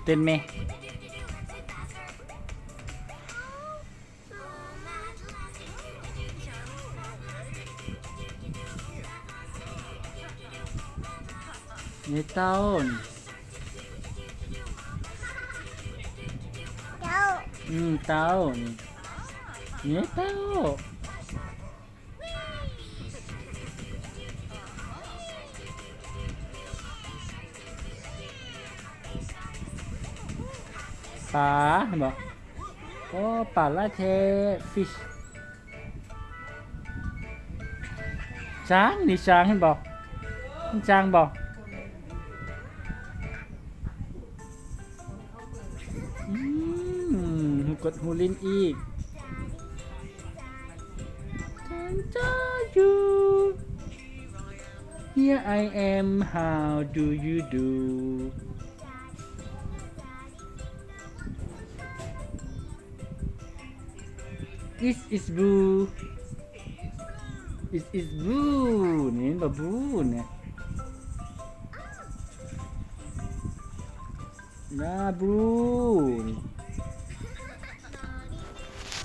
ເຕັ້ນແມ. ນີ້ເຕົ້າ ເຕົ້າ ອືມ ເຕົ້າ ນີ້ ນີ້ເຕົ້າ ປາ ເຫັນບໍ່? ໂອ້ ປາຫຼາຍແທ້ ຟິຊ ຊ້າງ ນີ້ຊ້າງ ເຫັນບໍ່? ມັນຊ້າງບໍ່? ອືມ ກວດຫູຫຼິ້ນອີກ. Here I am, how do you do? This is Boo. This is Boo. ນີ້ເຫັນບໍ່? Boo ນີ້ ນາ Boo.